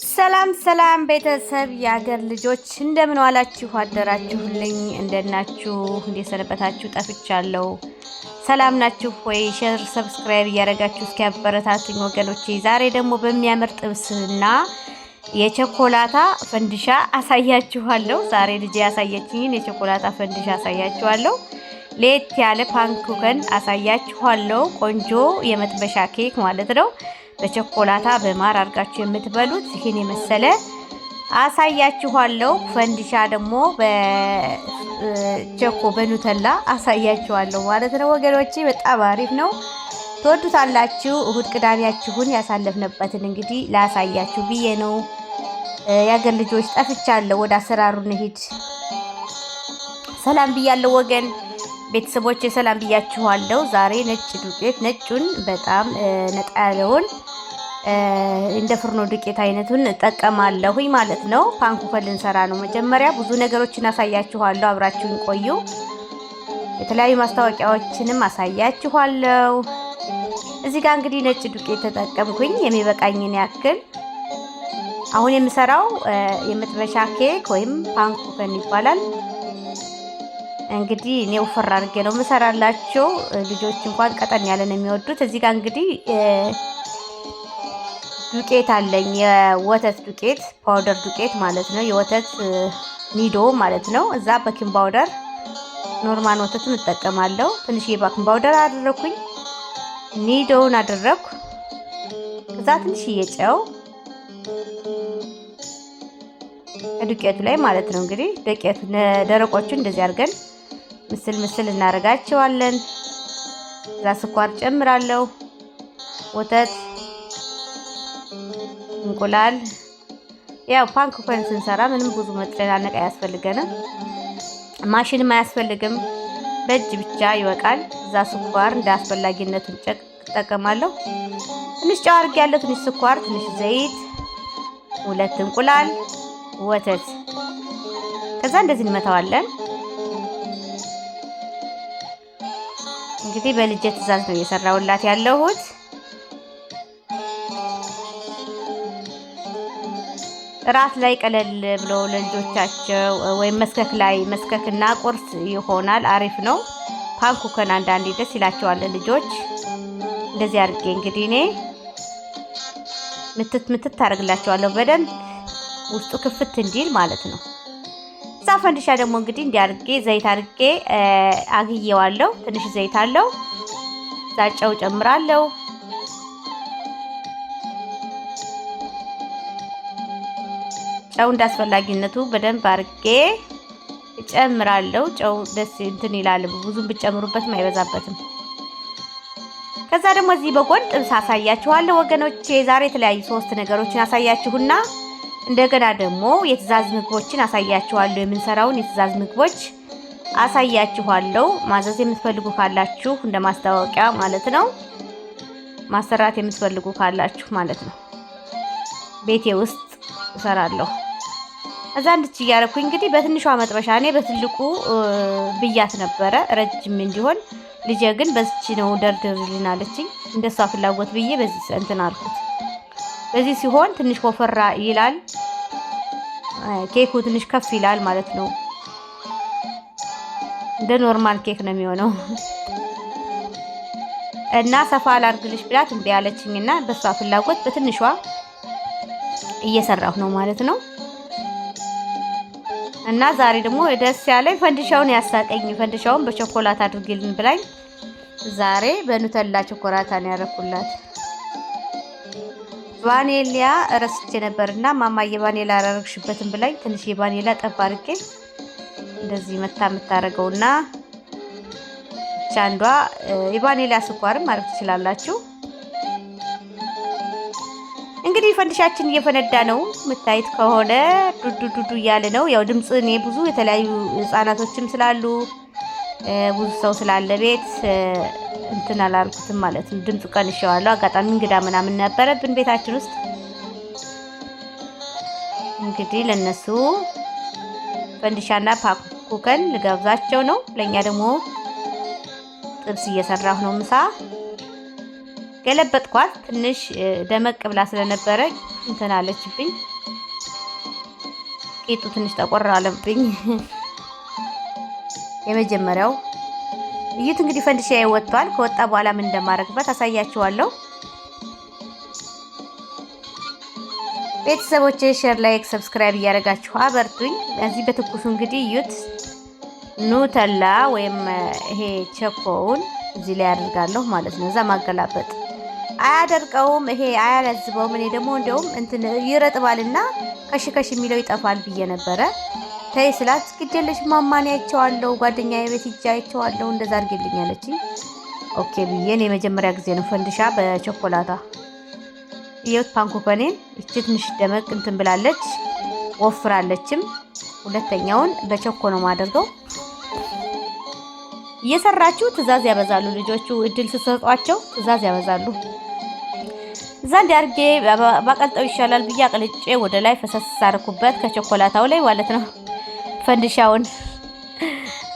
ሰላም ሰላም ቤተሰብ የአገር ልጆች እንደምን ዋላችሁ አደራችሁልኝ? እንደናችሁ እንዴት ሰነበታችሁ? ጠፍቻለሁ። ሰላም ናችሁ ወይ? Share subscribe እያደረጋችሁ እስኪ አበረታቱኝ ወገኖቼ። ዛሬ ደግሞ በሚያምር ጥብስና የቸኮላታ ፈንዲሻ አሳያችኋለሁ። ዛሬ ልጄ ያሳየችኝን የቸኮላታ ፈንዲሻ አሳያችኋለሁ። ለየት ያለ Pfannkuchen አሳያችኋለሁ። ቆንጆ የመጥበሻ ኬክ ማለት ነው። በቸኮላታ በማር አድርጋችሁ የምትበሉት ይህን የመሰለ አሳያችኋለሁ። ፈንዲሻ ደግሞ በቸኮ በኑተላ አሳያችኋለሁ ማለት ነው ወገኖቼ። በጣም አሪፍ ነው፣ ትወዱታላችሁ። እሁድ ቅዳሜያችሁን ያሳለፍንበትን እንግዲህ ላሳያችሁ ብዬ ነው። የአገር ልጆች ጠፍቻለሁ። ወደ አሰራሩ እንሂድ። ሰላም ብያለሁ ወገን ቤተሰቦች፣ ሰላም ብያችኋለሁ። ዛሬ ነጭ ዱቄት ነጩን በጣም ነጣ ያለውን እንደ ፍርኖ ዱቄት አይነቱን እጠቀማለሁኝ ማለት ነው። Pfannkuchen ልንሰራ ነው። መጀመሪያ ብዙ ነገሮችን አሳያችኋለሁ። አብራችሁን ቆዩ። የተለያዩ ማስታወቂያዎችንም አሳያችኋለሁ። እዚህ ጋር እንግዲህ ነጭ ዱቄት ተጠቀምኩኝ የሚበቃኝን ያክል። አሁን የምሰራው የመጥበሻ ኬክ ወይም Pfannkuchen ይባላል። እንግዲህ እኔ ወፈር አድርጌ ነው የምሰራላቸው። ልጆች እንኳን ቀጠን ያለ ነው የሚወዱት። እዚህ ጋር እንግዲህ ዱቄት አለኝ፣ የወተት ዱቄት powder ዱቄት ማለት ነው፣ የወተት ኒዶ ማለት ነው። እዛ baking powder normal ወተትም እጠቀማለሁ። ትንሽዬ baking powder አደረኩኝ፣ ኒዶውን አደረኩ። ከዛ ትንሽዬ ጨው ዱቄቱ ላይ ማለት ነው። እንግዲህ ዱቄቱ ደረቆቹን እንደዚህ አድርገን ምስል ምስል እናደርጋቸዋለን። እዛ ስኳር ጨምራለሁ፣ ወተት፣ እንቁላል። ያው Pfannkuchen ስንሰራ ምንም ብዙ መጨናነቅ አያስፈልገንም፣ ማሽንም አያስፈልግም። በእጅ ብቻ ይበቃል። እዛ ስኳር እንደ አስፈላጊነቱ እጠቀማለሁ። ትንሽ ጨው አድርጌያለሁ፣ ትንሽ ስኳር፣ ትንሽ ዘይት፣ ሁለት እንቁላል፣ ወተት። ከዛ እንደዚህ እንመታዋለን። እንግዲህ በልጄ ትዕዛዝ ነው እየሰራሁላት ያለሁት። እራት ላይ ቀለል ብሎ ለልጆቻቸው ወይም መክሰስ ላይ መክሰስና ቁርስ ይሆናል። አሪፍ ነው። Pfannkuchen አንዳንዴ ደስ ይላቸዋል ልጆች። እንደዚህ አድርጌ እንግዲህ እኔ ምትት ምትት ታደርግላቸዋለሁ በደንብ ውስጡ ክፍት እንዲል ማለት ነው። እዛ ፈንዲሻ ደግሞ እንግዲህ እንዲህ አድርጌ ዘይት አድርጌ አግየዋለሁ። ትንሽ ዘይት አለው። እዛ ጨው ጨምራለሁ። ጨው እንዳስፈላጊነቱ በደንብ አድርጌ እጨምራለሁ። ጨው ደስ እንትን ይላል። ብዙም ብጨምሩበትም አይበዛበትም። ከዛ ደግሞ እዚህ በጎን ጥብስ አሳያችኋለሁ ወገኖቼ። ዛሬ የተለያዩ ሶስት ነገሮችን አሳያችሁና እንደገና ደግሞ የትዕዛዝ ምግቦችን አሳያችኋለሁ። የምንሰራውን የትዕዛዝ ምግቦች አሳያችኋለሁ። ማዘዝ የምትፈልጉ ካላችሁ እንደ ማስታወቂያ ማለት ነው። ማሰራት የምትፈልጉ ካላችሁ ማለት ነው። ቤቴ ውስጥ እሰራለሁ። እዛ እንድች እያደረኩኝ እንግዲህ በትንሿ መጥበሻ እኔ በትልቁ ብያት ነበረ ረጅም እንዲሆን። ልጄ ግን በዚች ነው ደርድርልን አለችኝ። እንደሷ ፍላጎት ብዬ በዚህ እንትን አልኩት። በዚህ ሲሆን ትንሽ ወፈራ ይላል፣ ኬኩ ትንሽ ከፍ ይላል ማለት ነው። እንደ normal ኬክ ነው የሚሆነው። እና ሰፋ ላድርግልሽ ብላት እምቢ አለችኝና በሷ ፍላጎት በትንሿ እየሰራሁ ነው ማለት ነው። እና ዛሬ ደግሞ ደስ ያለኝ ፈንዲሻውን ያሳቀኝ ፈንዲሻውን በቸኮላት አድርጊልን ብላኝ ዛሬ በኑተላ ቸኮላታ ነው ያደረኩላት። ቫኔሊያ ረስቼ ነበርና ማማዬ ቫኔላ አላረግሽበትም ብላኝ ትንሽ የቫኔላ ጠብ አድርጌ እንደዚህ መታ የምታደርገውና ብቻ አንዷ የቫኔሊያ ስኳርም ማድረግ ትችላላችሁ። እንግዲህ ፈንዲሻችን እየፈነዳ ነው። የምታዩት ከሆነ ዱዱ ዱዱ እያለ ነው። ያው ድምፅ እኔ ብዙ የተለያዩ ህጻናቶችም ስላሉ ብዙ ሰው ስላለ ቤት እንትን አላልኩትም ማለት ነው። ድምፁ ቀንሼዋለሁ። አጋጣሚ እንግዳ ምናምን ነበረብን ቤታችን ውስጥ። እንግዲህ ለነሱ ፈንዲሻና Pfannkuchen ልጋብዛቸው ነው። ለኛ ደግሞ ጥብስ እየሰራሁ ነው ምሳ ገለበጥኳት። ትንሽ ደመቅ ብላ ስለነበረ እንትን አለችብኝ። ቂጡ ትንሽ ጠቆር አለብኝ። የመጀመሪያው እዩት እንግዲህ ፈንዲሻዬ ወጥቷል። ከወጣ በኋላ ምን እንደማደርግበት አሳያችኋለሁ። ቤተሰቦቼ share፣ like፣ subscribe እያደረጋችሁ አበርቱኝ። እዚህ በትኩሱ እንግዲህ እዩት ኑተላ ወይም ይሄ ቸኮውን እዚህ ላይ አድርጋለሁ ማለት ነው። እዛ ማገላበጥ አያደርቀውም፣ ይሄ አያለዝበውም። እኔ ደግሞ እንደውም እንትን ይረጥባልና ከሽከሽ የሚለው ይጠፋል ብዬ ነበረ። ተይ ስላት ግድ የለሽ ማማን አይቼዋለሁ፣ ጓደኛዬ ቤት ሂጅ አይቼዋለሁ፣ እንደዛ አድርጊልኝ አለችኝ። Okay ብዬ እኔ የመጀመሪያ ጊዜ ነው ፈንዲሻ በቸኮላታ እየውት Pfannkuchen ኤን እቺ ትንሽ ደመቅ እንትን ብላለች፣ ወፍራለችም። ሁለተኛውን በቸኮ ነው የማደርገው። እየሰራችሁ ትዕዛዝ ያበዛሉ ልጆቹ፣ እድል ስትሰጧቸው ትዕዛዝ ያበዛሉ። እዛ እንዲህ አድርጌ ባቀልጠው ይሻላል ብዬ አቅልጬ ወደ ላይ ፈሰስ አደረኩበት ከቸኮላታው ላይ ማለት ነው ፈንዲሻውን።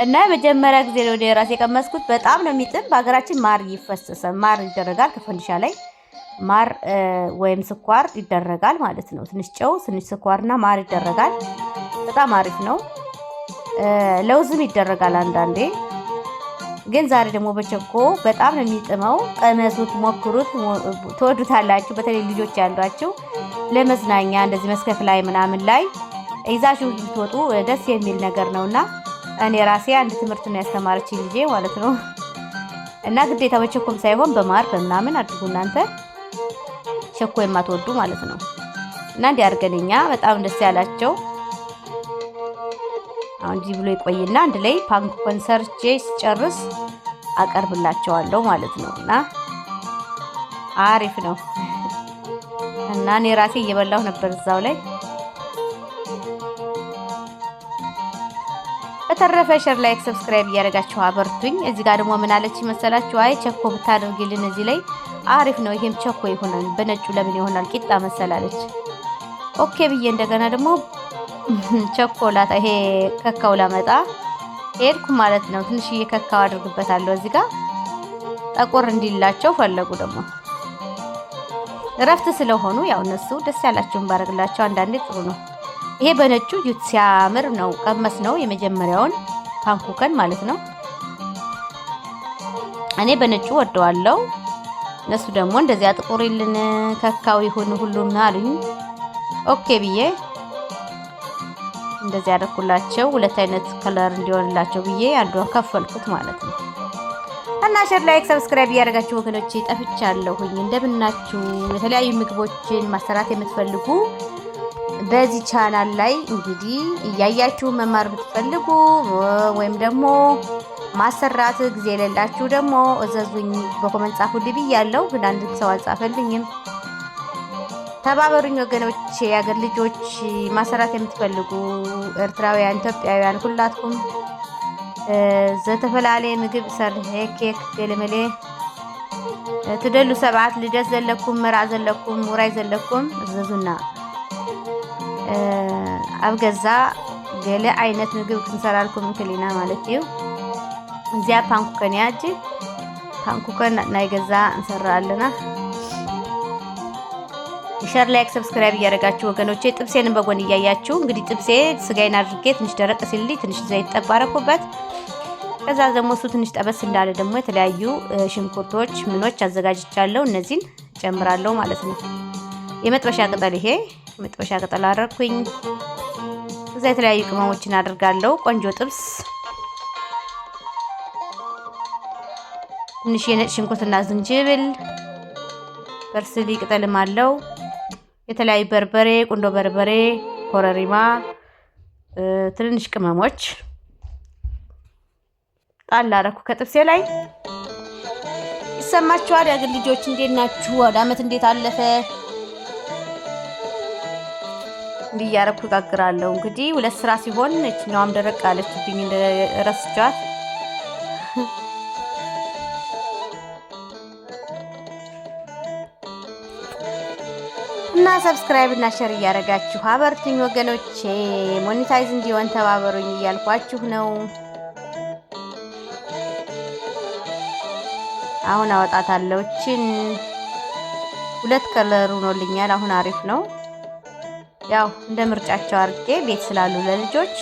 እና የመጀመሪያ ጊዜ ነው እኔ ራሴ የቀመስኩት። በጣም ነው የሚጥም። በሀገራችን ማር ይፈሰሳል፣ ማር ይደረጋል ከፈንዲሻ ላይ ማር ወይም ስኳር ይደረጋል ማለት ነው። ትንሽ ጨው፣ ትንሽ ስኳርና ማር ይደረጋል። በጣም አሪፍ ነው። ለውዝም ይደረጋል አንዳንዴ። ግን ዛሬ ደግሞ በቸኮ በጣም ነው የሚጥመው። ቀመሱት፣ ሞክሩት፣ ትወዱታላችሁ። በተለይ ልጆች ያሏችሁ ለመዝናኛ እንደዚህ መስከፍ ላይ ምናምን ላይ ይዛችሁ ብትወጡ ደስ የሚል ነገር ነውና እኔ ራሴ አንድ ትምህርት ነው ያስተማረችኝ ልጄ ማለት ነው። እና ግዴታ በቸኮም ሳይሆን በማር በምናምን አድርጉ እናንተ ቸኮ የማትወዱ ማለት ነው። እና እንዲህ አድርገን እኛ በጣም ደስ ያላቸው አሁን እንዲህ ብሎ ይቆይና አንድ ላይ Pfannkuchen ሰርቼ ስጨርስ አቀርብላቸዋለሁ ማለት ነው። እና አሪፍ ነው። እና እኔ ራሴ እየበላሁ ነበር እዛው ላይ። በተረፈ share፣ like፣ subscribe እያደረጋችሁ አበርቱኝ። እዚህ ጋር ደግሞ ምን አለች መሰላችሁ? አይ ቸኮ ብታደርግልን እዚህ ላይ አሪፍ ነው፣ ይሄም ቸኮ ይሆናል፣ በነጩ ለምን ይሆናል ቂጣ መሰላለች። Okay ብዬ እንደገና ደግሞ ቸኮላታ ይሄ ከካው ላመጣ ሄድኩ ማለት ነው። ትንሽዬ ከካው አድርግበታለሁ እዚህ ጋር ጠቆር እንዲላቸው ፈለጉ። ደግሞ እረፍት ስለሆኑ ያው እነሱ ደስ ያላቸውን ባረግላቸው አንዳንዴ ጥሩ ነው። ይሄ በነጩ ዩት ሲያምር ነው ቀመስ ነው የመጀመሪያውን Pfannkuchen ማለት ነው። እኔ በነጩ ወደዋለሁ። እነሱ ደግሞ እንደዚያ ጥቁር ይልን ከካው ይሁን ሁሉም አሉኝ። Okay ብዬ እንደዚህ ያደረኩላቸው ሁለት አይነት color እንዲሆንላቸው ብዬ አንዷን ከፈልኩት ማለት ነው። እና share፣ like፣ subscribe እያደረጋችሁ ወገኖቼ ጠፍቻለሁኝ። እንደምናችሁ የተለያዩ ምግቦችን ማሰራት የምትፈልጉ በዚህ ቻናል ላይ እንግዲህ እያያችሁ መማር ብትፈልጉ ወይም ደግሞ ማሰራት ጊዜ የሌላችሁ ደግሞ እዘዙኝ፣ በ comment ጻፉልኝ ብያለሁ። ግን አንድ ሰው አልጻፈልኝም። ተባበሩኝ ወገኖቼ፣ የአገር ልጆች ማሰራት የምትፈልጉ ኤርትራውያን፣ ኢትዮጵያውያን ኩላትኩም ዝተፈላለየ ምግብ ሰርሐ ኬክ ገለመሌ ትደሉ ሰባት ልደት ዘለኩም መርዓ ዘለኩም ውራይ ዘለኩም እዘዙና ኣብ ገዛ ገለ ዓይነት ምግቢ ክንሰራልኩም ንክእል ኢና ማለት እዩ። እዚኣ Pfannkuchen እያ። እጂ Pfannkuchen ናይ ገዛ እንሰራ ኣለና። Share፣ like፣ subscribe እያደረጋችሁ ወገኖቼ ጥብሴንን በጎን እያያችሁ እንግዲህ ጥብሴ ስጋዬን አድርጌ ትንሽ ደረቅ ሲልልኝ ትንሽ ዘይት ጠብ አደረኩበት። ከዛ ደግሞ እሱ ትንሽ ጠበስ እንዳለ ደግሞ የተለያዩ ሽንኩርቶች ምኖች አዘጋጅቻለሁ። እነዚህን ጨምራለሁ ማለት ነው። የመጥበሻ ቅጠል ይሄ መጥበሻ ቅጠል አደረኩኝ። እዛ የተለያዩ ቅመሞችን አድርጋለሁ። ቆንጆ ጥብስ ትንሽ የነጭ ሽንኩርትና ዝንጅብል parsley ቅጠልም አለው። የተለያዩ በርበሬ፣ ቁንዶ በርበሬ፣ ኮረሪማ፣ ትንንሽ ቅመሞች ጣል አደረኩ ከጥብሴ ላይ። ይሰማችኋል? የአገር ልጆች እንዴት ናችሁ? ወደ አመት እንዴት አለፈ? እንዲህ እያደረኩ እጋግራለሁ። እንግዲህ ሁለት ስራ ሲሆን እችኛዋም ደረቅ አለችብኝ ረስቻት። እና subscribe እና share እያደረጋችሁ አበርቱኝ ወገኖቼ፣ monetize እንዲሆን ተባበሩኝ እያልኳችሁ ነው። አሁን አወጣታለሁ። እችን ሁለት color ሆኖልኛል። አሁን አሪፍ ነው። ያው እንደ ምርጫቸው አድርጌ ቤት ስላሉ ለልጆች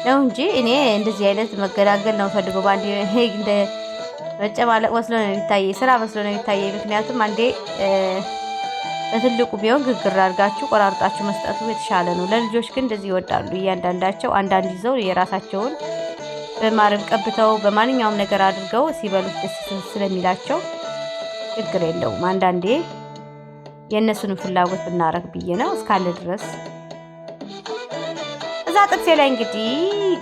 ነው እንጂ እኔ እንደዚህ አይነት መገላገል ነው ፈልገው። በአንዴ እንደ መጨማለቅ መስሎ ነው የሚታየኝ፣ ስራ መስሎ ነው የሚታየኝ። ምክንያቱም አንዴ በትልቁ ቢሆን ግግር አድርጋችሁ ቆራርጣችሁ መስጠቱ የተሻለ ነው። ለልጆች ግን እንደዚህ ይወዳሉ። እያንዳንዳቸው አንዳንድ ይዘው የራሳቸውን በማርም ቀብተው በማንኛውም ነገር አድርገው ሲበሉት ደስ ስለሚላቸው ችግር የለውም። አንዳንዴ የእነሱንም ፍላጎት ብናረግ ብዬ ነው እስካለ ድረስ። እዛ ጥብሴ ላይ እንግዲህ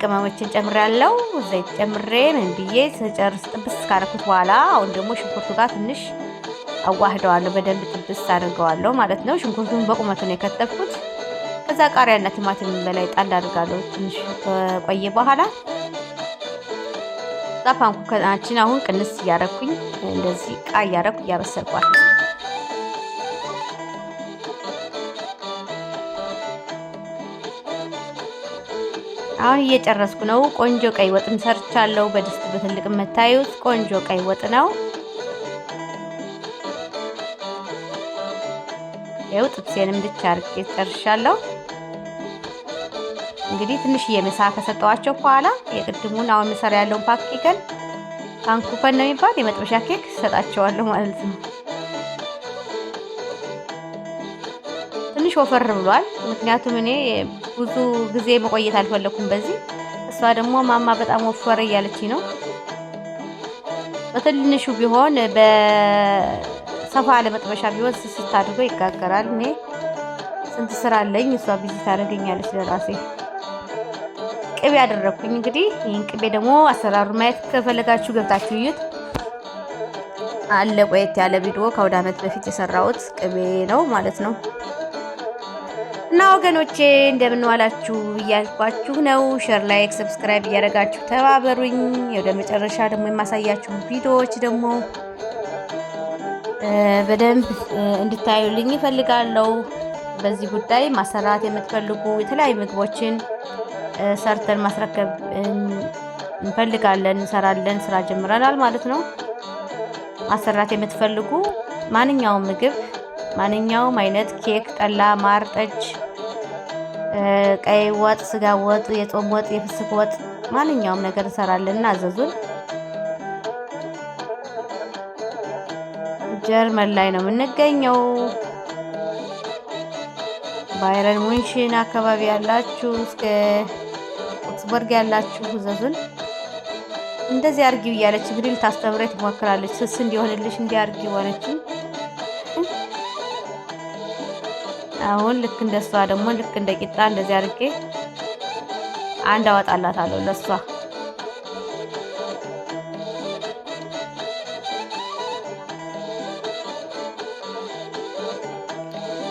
ቅመሞችን ጨምሬያለሁ። ዘይት ጨምሬ ምን ብዬ ስጨርስ ጥብስ ካረኩት በኋላ አሁን ደግሞ ሽንኩርቱ ጋር ትንሽ አዋህደዋለሁ። በደንብ ጥብስ አድርገዋለሁ ማለት ነው። ሽንኩርቱን በቁመቱ ነው የከተፍኩት። ከዛ ቃሪያና ቲማቲም በላይ ጣል አድርጋለሁ ትንሽ ከቆየ በኋላ። Pfannkuchen ኣችን አሁን ቅንስ እያረኩኝ እንደዚህ ቃ እያረኩ እያበሰልኳት ነው። አሁን እየጨረስኩ ነው። ቆንጆ ቀይ ወጥም ሰርቻለሁ። በድስት በትልቅ የምታዩት ቆንጆ ቀይ ወጥ ነው። ይኸው ጥብሴንም ብቻ አድርጌ ጨርሻለሁ። እንግዲህ ትንሽዬ ምሳ ከሰጠዋቸው በኋላ የቅድሙን አሁን ምሰራ ያለውን Pfannkuchen Pfannkuchen ነው የሚባል የመጥበሻ ኬክ ሰጣቸዋለሁ ማለት ነው። ትንሽ ወፈር ብሏል። ምክንያቱም እኔ ብዙ ጊዜ መቆየት አልፈለኩም በዚህ። እሷ ደግሞ ማማ በጣም ወፈረ እያለች ነው። በትንሹ ቢሆን በሰፋ ያለ መጥበሻ ቢሆን ስስት አድርጎ ይጋገራል። እኔ ስንት ስራ አለኝ፣ እሷ busy ታደርገኛለች ለራሴ። ቅቤ ያደረኩኝ እንግዲህ ይህን ቅቤ ደግሞ አሰራሩ ማየት ከፈለጋችሁ ገብታችሁ እዩት። አለ ቆየት ያለ ቪዲዮ ከአውደ ዓመት በፊት የሰራሁት ቅቤ ነው ማለት ነው። እና ወገኖቼ እንደምን ዋላችሁ እያልኳችሁ ነው። Share፣ like፣ subscribe እያደረጋችሁ ተባበሩኝ። ወደ መጨረሻ ደግሞ የማሳያችሁ ቪዲዮዎች ደግሞ በደንብ እንድታዩልኝ እፈልጋለሁ። በዚህ ጉዳይ ማሰራት የምትፈልጉ የተለያዩ ምግቦችን ሰርተን ማስረከብ እንፈልጋለን፣ እንሰራለን፣ ስራ ጀምረናል ማለት ነው። ማሰራት የምትፈልጉ ማንኛውም ምግብ፣ ማንኛውም አይነት ኬክ፣ ጠላ፣ ማር፣ ጠጅ፣ ቀይ ወጥ፣ ስጋ ወጥ፣ የጾም ወጥ፣ የፍስክ ወጥ፣ ማንኛውም ነገር እንሰራለን እና አዘዙን። ጀርመን ላይ ነው የምንገኘው። ባየርን ሙንሽን አካባቢ ያላችሁ እስከ ኦክስበርግ ያላችሁ እዘዙን። እንደዚህ አርጊው እያለች እንግዲህ ልታስተምረኝ ትሞክራለች። ስስ እንዲሆንልሽ እንዲህ አርጊው አለችኝ። አሁን ልክ እንደሷ ደግሞ ልክ እንደ ቂጣ እንደዚህ አርጌ አንድ አወጣላታለሁ ለሷ።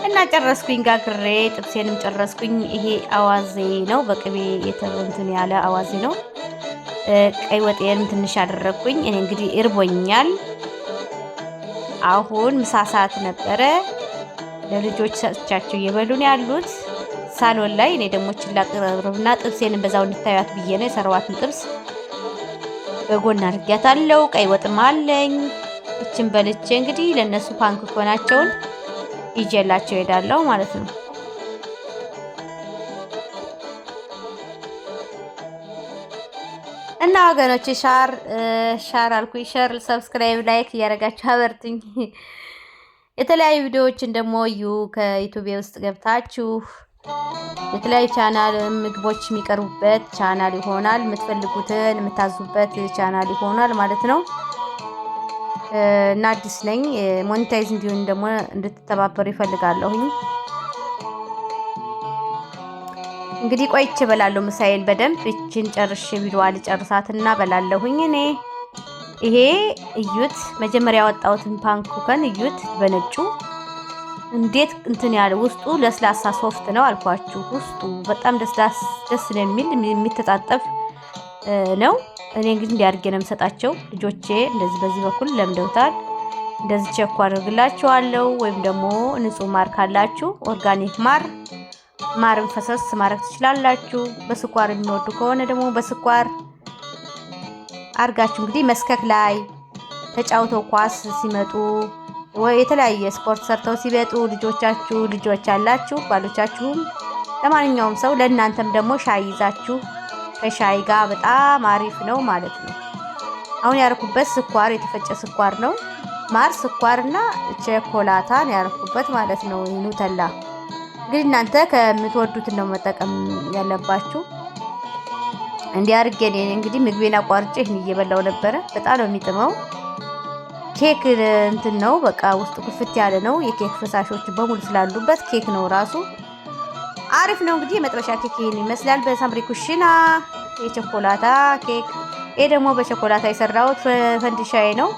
እና ጨረስኩኝ፣ ጋግሬ ጥብሴንም ጨረስኩኝ። ይሄ አዋዜ ነው፣ በቅቤ የተንትን ያለ አዋዜ ነው። ቀይ ወጤንም ትንሽ አደረግኩኝ። እኔ እንግዲህ እርቦኛል። አሁን ምሳ ሰዓት ነበረ። ለልጆች ሰጥቻቸው እየበሉ ነው ያሉት ሳሎን ላይ። እኔ ደግሞ ችላ ቅርብና ጥብሴንም በዛው እንድታዩት ብዬ ነው የሰራዋትን ጥብስ በጎን አድርጊያታለሁ። ቀይ ወጥም አለኝ። እችን በልቼ እንግዲህ ለእነሱ Pfannkuchen ኣቸውን ይዤላቸው እሄዳለሁ ማለት ነው። እና ወገኖች share share አልኩኝ፣ share፣ subscribe፣ like እያደረጋችሁ አበርቱኝ። የተለያዩ ቪዲዮዎችን ደግሞ እዩ። ከዩቲዩብ ውስጥ ገብታችሁ የተለያዩ ቻናል ምግቦች የሚቀርቡበት ቻናል ይሆናል። የምትፈልጉትን የምታዙበት ቻናል ይሆናል ማለት ነው። እና አዲስ ነኝ። Monetize እንዲሆን ደግሞ እንድትተባበሩ ይፈልጋለሁኝ። እንግዲህ ቆይቼ እበላለሁ ምሳዬን በደንብ እችን ጨርሼ ቪዲዮ ልጨርሳትና በላለሁኝ እኔ። ይሄ እዩት፣ መጀመሪያ ያወጣሁትን Pfannkuchen እዩት፣ በነጩ እንዴት እንትን ያለ ውስጡ ለስላሳ soft ነው አልኳችሁ። ውስጡ በጣም ደስ ደስ የሚል የሚተጣጠፍ ነው። እኔ እንግዲህ እንዲህ አድርጌ ነው የምሰጣቸው ልጆቼ። እንደዚህ በዚህ በኩል ለምደውታል። እንደዚህ ቸኩ አድርግላችኋለሁ። ወይም ደግሞ ንጹህ ማር ካላችሁ organic ማር ማርን ፈሰስ ማድረግ ትችላላችሁ። በስኳር የሚወዱ ከሆነ ደግሞ በስኳር አርጋችሁ እንግዲህ መስከክ ላይ ተጫውተው ኳስ ሲመጡ ወይ የተለያየ ስፖርት ሰርተው ሲመጡ ልጆቻችሁ፣ ልጆች ያላችሁ ባሎቻችሁም፣ ለማንኛውም ሰው ለእናንተም ደግሞ ሻይ ይዛችሁ ከሻይ ጋር በጣም አሪፍ ነው ማለት ነው። አሁን ያረኩበት ስኳር የተፈጨ ስኳር ነው። ማር፣ ስኳርና ቸኮላታን ያረኩበት ማለት ነው። ኑተላ እንግዲህ እናንተ ከምትወዱት ነው መጠቀም ያለባችሁ። እንዲህ አድርጌ እኔ እንግዲህ ምግቤን አቋርጬ ይህን እየበላው ነበረ። በጣም ነው የሚጥመው። ኬክ እንትን ነው በቃ ውስጡ ክፍት ያለ ነው። የኬክ ፈሳሾች በሙሉ ስላሉበት ኬክ ነው ራሱ አሪፍ ነው። እንግዲህ የመጥበሻ ኬክ ይህን ይመስላል። በሳምሪ ኩሽና የቸኮላታ ኬክ። ይሄ ደግሞ በቸኮላታ የሰራሁት ፈንዲሻዬ ነው።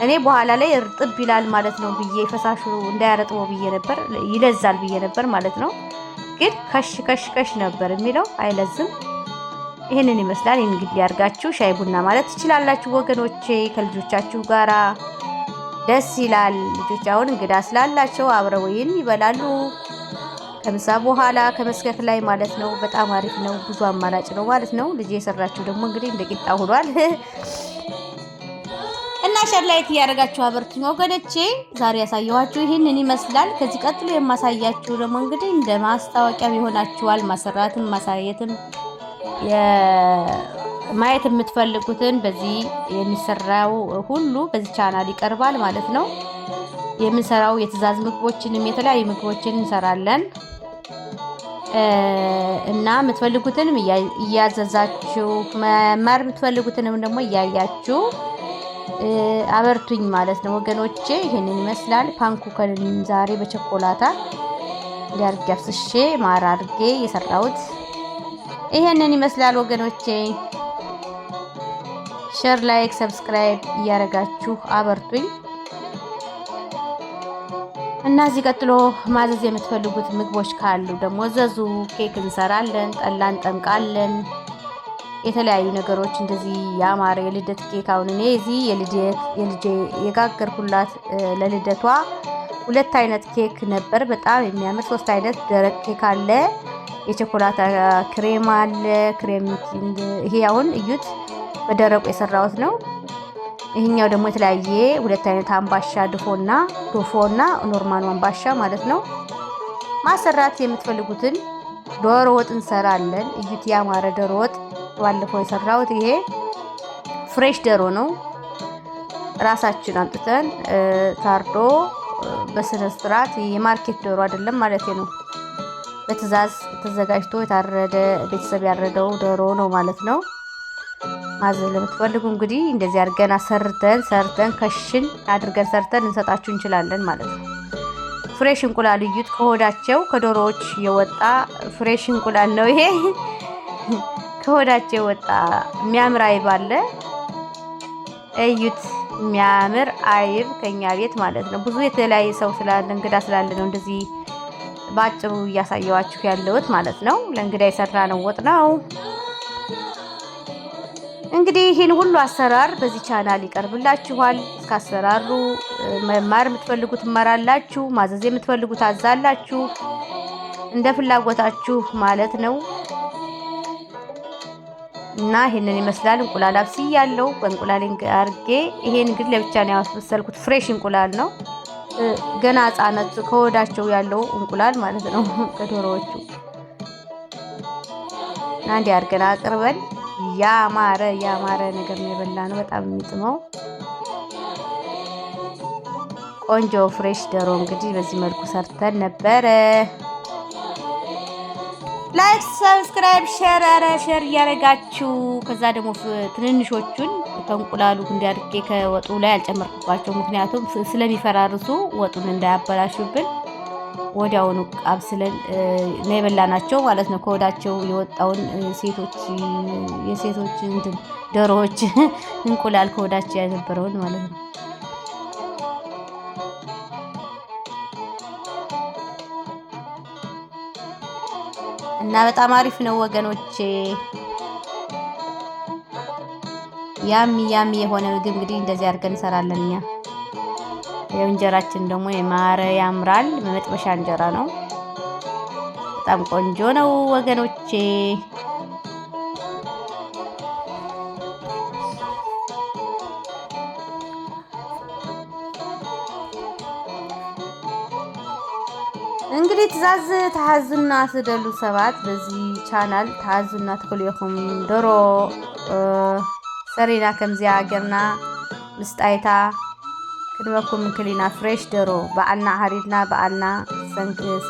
እኔ በኋላ ላይ እርጥብ ይላል ማለት ነው ብዬ ፈሳሹ እንዳያረጥበው ብዬ ነበር፣ ይለዛል ብዬ ነበር ማለት ነው። ግን ከሽ ከሽ ከሽ ነበር የሚለው፣ አይለዝም። ይህንን ይመስላል። ይህን እንግዲህ ያርጋችሁ ሻይ ቡና ማለት ትችላላችሁ ወገኖቼ፣ ከልጆቻችሁ ጋራ ደስ ይላል። ልጆች አሁን እንግዳ ስላላቸው አብረው ይህን ይበላሉ ከምሳ በኋላ ከመስከክ ላይ ማለት ነው። በጣም አሪፍ ነው። ብዙ አማራጭ ነው ማለት ነው። ልጅ የሰራችሁ ደግሞ እንግዲህ እንደ ቂጣ ሆኗል። እና share like እያደረጋችሁ አበርቱኝ ወገኖቼ። ዛሬ ያሳየኋችሁ ይህንን ይመስላል። ከዚህ ቀጥሎ የማሳያችሁ ደግሞ እንግዲህ እንደ ማስታወቂያም ይሆናችኋል። ማሰራትም ማሳየትም ማየት የምትፈልጉትን በዚህ የሚሰራው ሁሉ በዚህ ቻናል ይቀርባል ማለት ነው። የምንሰራው የትዕዛዝ ምግቦችንም የተለያዩ ምግቦችን እንሰራለን እና የምትፈልጉትንም እያዘዛችሁ መማር የምትፈልጉትንም ደግሞ እያያችሁ አበርቱኝ ማለት ነው ወገኖቼ። ይህንን ይመስላል ፓንኩከን ዛሬ በቸኮላታ እንዲያርጌ አፍስሼ ማር አድርጌ የሰራሁት ይሄንን ይመስላል ወገኖቼ። Share፣ like፣ subscribe እያደረጋችሁ አበርቱኝ እና እዚህ ቀጥሎ ማዘዝ የምትፈልጉት ምግቦች ካሉ ደግሞ እዘዙ። ኬክ እንሰራለን፣ ጠላ እንጠምቃለን፣ የተለያዩ ነገሮች እንደዚህ ያማረ የልደት ኬክ። አሁን እኔ እዚህ የልደት የልጄ የጋገርኩላት ለልደቷ ሁለት አይነት ኬክ ነበር፣ በጣም የሚያምር ሶስት አይነት ደረቅ ኬክ አለ፣ የቸኮላታ ክሬም አለ። ክሬም ይሄ አሁን እዩት፣ በደረቁ የሰራሁት ነው። ይሄኛው ደግሞ የተለያየ ሁለት አይነት አምባሻ ድፎና ዶፎና normal ኡ አምባሻ ማለት ነው። ማሰራት የምትፈልጉትን ዶሮ ወጥ እንሰራለን። እዩት፣ ያማረ ዶሮ ወጥ ባለፈው የሰራሁት ይሄ fresh ዶሮ ነው። ራሳችን አምጥተን ታርዶ በስነ ስርዓት የ market ዶሮ አይደለም ማለት ነው። በትዕዛዝ ተዘጋጅቶ የታረደ ቤተሰብ ያረደው ዶሮ ነው ማለት ነው። ማዘዝ ለምትፈልጉ እንግዲህ እንደዚህ አድርገን ሰርተን ሰርተን ከሽን አድርገን ሰርተን እንሰጣችሁ እንችላለን ማለት ነው። Fresh እንቁላል እዩት፣ ከሆዳቸው ከዶሮዎች የወጣ fresh እንቁላል ነው ይሄ። ከሆዳቸው የወጣ የሚያምር አይብ አለ እዩት፣ የሚያምር አይብ ከኛ ቤት ማለት ነው። ብዙ የተለያየ ሰው ስላለ እንግዳ ስላለ ነው እንደዚህ በአጭሩ እያሳየዋችሁ ያለሁት ማለት ነው። ለእንግዳ የሰራ ነው ወጥ ነው። እንግዲህ ይህን ሁሉ አሰራር በዚህ ቻናል ይቀርብላችኋል። እስከ አሰራሩ መማር የምትፈልጉት ትማራላችሁ፣ ማዘዝ የምትፈልጉት ታዛላችሁ፣ እንደ ፍላጎታችሁ ማለት ነው። እና ይህንን ይመስላል እንቁላል አብስያለሁ። በእንቁላል አርጌ ይሄን እንግዲህ ለብቻ ነው ያበሰልኩት። Fresh እንቁላል ነው፣ ገና ሕጻናት ከሆዳቸው ያለው እንቁላል ማለት ነው ከዶሮዎቹ። እና እንዲህ አድርገን አቅርበን ያማረ ያማረ ነገር ነው የበላነው። በጣም የሚጥመው ቆንጆ fresh ዶሮ እንግዲህ በዚህ መልኩ ሰርተን ነበረ። Like፣ subscribe፣ share ኧረ share እያደረጋችሁ ከዛ ደግሞ ትንንሾቹን ከእንቁላሉ እንዲያድርጌ ከወጡ ላይ አልጨመርኩባቸው፣ ምክንያቱም ስለሚፈራርሱ ወጡን እንዳያበላሹብን ወዲያውኑ አብስለን ነው የበላናቸው ማለት ነው። ከወዳቸው የወጣውን ሴቶች የሴቶች እንትን ዶሮዎች እንቁላል ከወዳቸው የነበረውን ማለት ነው። እና በጣም አሪፍ ነው ወገኖቼ። ያሚ ያሚ የሆነ ምግብ እንግዲህ እንደዚህ አድርገን እንሰራለን እኛ። የእንጀራችን ደግሞ የማረ ያምራል። መጥበሻ እንጀራ ነው። በጣም ቆንጆ ነው ወገኖቼ። ትእዛዝ ተሓዙና ትደሉ ሰባት በዚ channel ተሓዙና ትኽእሉ ኢኹም። ደሮ ሰሪና ከምዚያ ጌርና ምስ ጣይታ ክንበኩም ንክእል ኢና። Fresh ደሮ በዓልና ሓሪድና በዓልና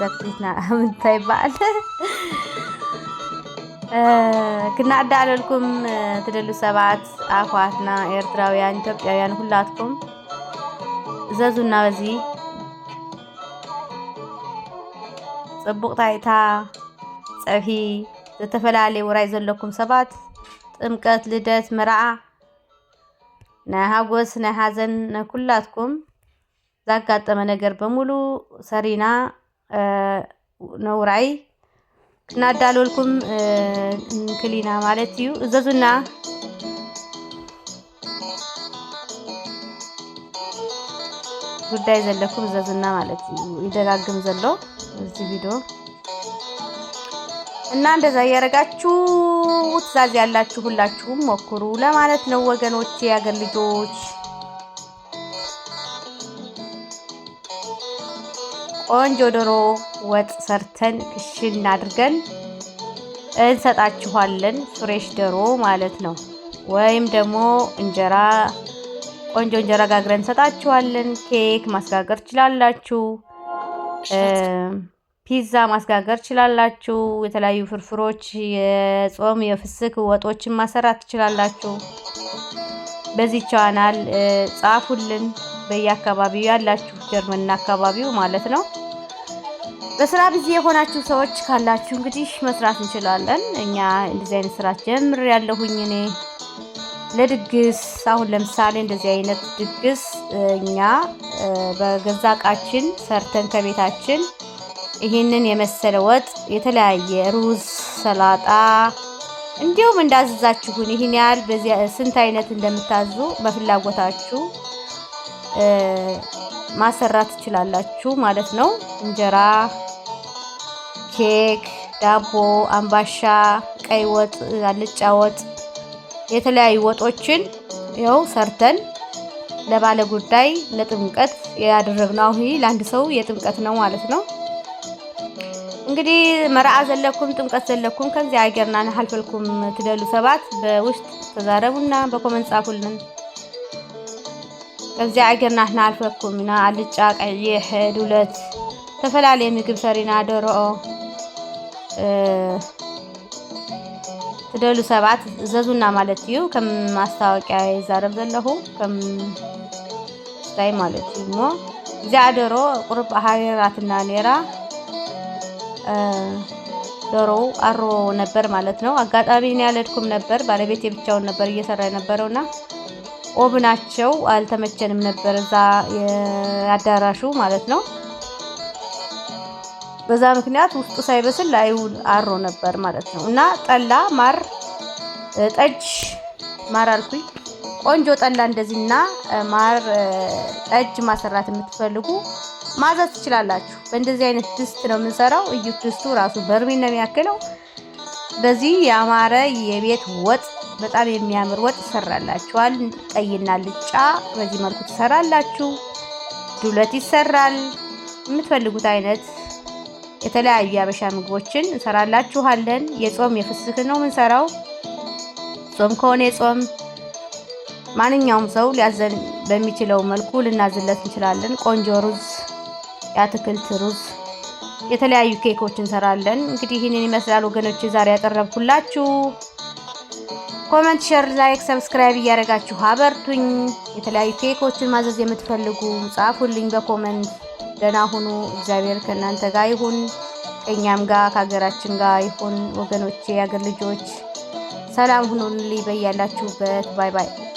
ሰክቲትና ምንታይ ይበሃል ክናዕዳለልኩም ትደሉ ሰባት ኣሕዋትና ኤርትራውያን፣ ኢትዮጵያውያን ኩላትኩም እዘዙና። በዚ ፅቡቅ ታይታ ፀብሒ ዝተፈላለየ ውራይ ዘለኩም ሰባት ጥምቀት፣ ልደት፣ መርዓ፣ ናይ ሃጎስ ናይ ሃዘን ናይ ኩላትኩም ዛጋጠመ ነገር በሙሉ ሰሪና ነውራይ ክናዳልወልኩም ንክእል ኢና ማለት እዩ። እዘዙና። ጉዳይ ዘለኩም እዘዙና ማለት እዩ። ይደጋግም ዘሎ እዚ ቪድዮ እና እንደዛ እያደረጋችሁ ትእዛዝ ያላችሁ ሁላችሁም ሞክሩ ለማለት ነው ወገኖቼ፣ የአገር ልጆች። ቆንጆ ዶሮ ወጥ ሰርተን ክሽን አድርገን እንሰጣችኋለን። Fresh ዶሮ ማለት ነው። ወይም ደግሞ እንጀራ ቆንጆ እንጀራ ጋግረን እንሰጣችኋለን። ኬክ ማስጋገር ትችላላችሁ። ፒዛ ማስጋገር ትችላላችሁ። የተለያዩ ፍርፍሮች፣ የጾም የፍስክ ወጦችን ማሰራት ትችላላችሁ። በዚህ ቻናል ጻፉልን። በየአካባቢው ያላችሁ ጀርመንና አካባቢው ማለት ነው። በስራ busy የሆናችሁ ሰዎች ካላችሁ እንግዲህ መስራት እንችላለን። እኛ እንደዚህ አይነት ስራ ጀምር ያለሁኝ እኔ ለድግስ አሁን ለምሳሌ እንደዚህ አይነት ድግስ እኛ በገዛ እቃችን ሰርተን ከቤታችን ይህንን የመሰለ ወጥ የተለያየ ሩዝ፣ ሰላጣ እንዲሁም እንዳዘዛችሁን ይህን ያህል በዚያ ስንት አይነት እንደምታዙ በፍላጎታችሁ ማሰራት ትችላላችሁ ማለት ነው። እንጀራ፣ ኬክ፣ ዳቦ፣ አምባሻ፣ ቀይ ወጥ፣ አልጫ ወጥ፣ የተለያዩ ወጦችን ይኸው ሰርተን ለባለ ጉዳይ ለጥምቀት ያደረግነው አሁን ለአንድ ሰው የጥምቀት ነው ማለት ነው። እንግዲህ መርዓ ዘለኩም ጥምቀት ዘለኩም ከምዚ ሃገርና ንሓልፈልኩም ትደሉ ሰባት በውሽጥ ተዛረቡና በ comment ጻፉልን። ከምዚ ሃገርና ንሓልፈልኩም ኢና ኣልጫ፣ ቀይሕ፣ ዱለት ዝተፈላለየ ምግብ ሰሪና ደርኦ ትደሉ ሰባት እዘዙና ማለት እዩ። ከም ማስታወቂያ ይዛረብ ዘለኹ ከም ስታይ ማለት እዩ። እሞ እዚኣ ደሮ ቁሩብ ሃሪራትና ነይራ ዶሮው አሮ ነበር ማለት ነው። አጋጣሚ እኔ ያልሄድኩም ነበር፣ ባለቤቴ ብቻውን ነበር እየሰራ የነበረውና ኦብናቸው አልተመቸንም ነበር እዛ የአዳራሹ ማለት ነው። በዛ ምክንያት ውስጡ ሳይበስል ላዩ አሮ ነበር ማለት ነው። እና ጠላ ማር ጠጅ ማር አልኩኝ። ቆንጆ ጠላ እንደዚህና ማር ጠጅ ማሰራት የምትፈልጉ ማዘዝ ትችላላችሁ። በእንደዚህ አይነት ድስት ነው የምንሰራው። እዩት፣ ድስቱ ራሱ በርሜል ነው የሚያክለው። በዚህ ያማረ የቤት ወጥ በጣም የሚያምር ወጥ ይሰራላችኋል። ቀይና ልጫ በዚህ መልኩ ትሰራላችሁ። ዱለት ይሰራል። የምትፈልጉት አይነት የተለያዩ የአበሻ ምግቦችን እንሰራላችኋለን። የጾም የፍስክ ነው የምንሰራው። ጾም ከሆነ የጾም ማንኛውም ሰው ሊያዘን በሚችለው መልኩ ልናዝለት እንችላለን። ቆንጆ ሩዝ፣ የአትክልት ሩዝ፣ የተለያዩ ኬኮች እንሰራለን። እንግዲህ ይህንን ይመስላል ወገኖች ዛሬ ያቀረብኩላችሁ። Comment፣ share፣ like፣ subscribe እያደረጋችሁ አበርቱኝ። የተለያዩ ኬኮችን ማዘዝ የምትፈልጉ ጻፉልኝ በ comment። ደህና ሁኑ። እግዚአብሔር ከእናንተ ጋር ይሁን፣ ከእኛም ጋር ከሀገራችን ጋር ይሁን። ወገኖቼ፣ የሀገር ልጆች ሰላም ሁኑልኝ በያላችሁበት። Bye bye።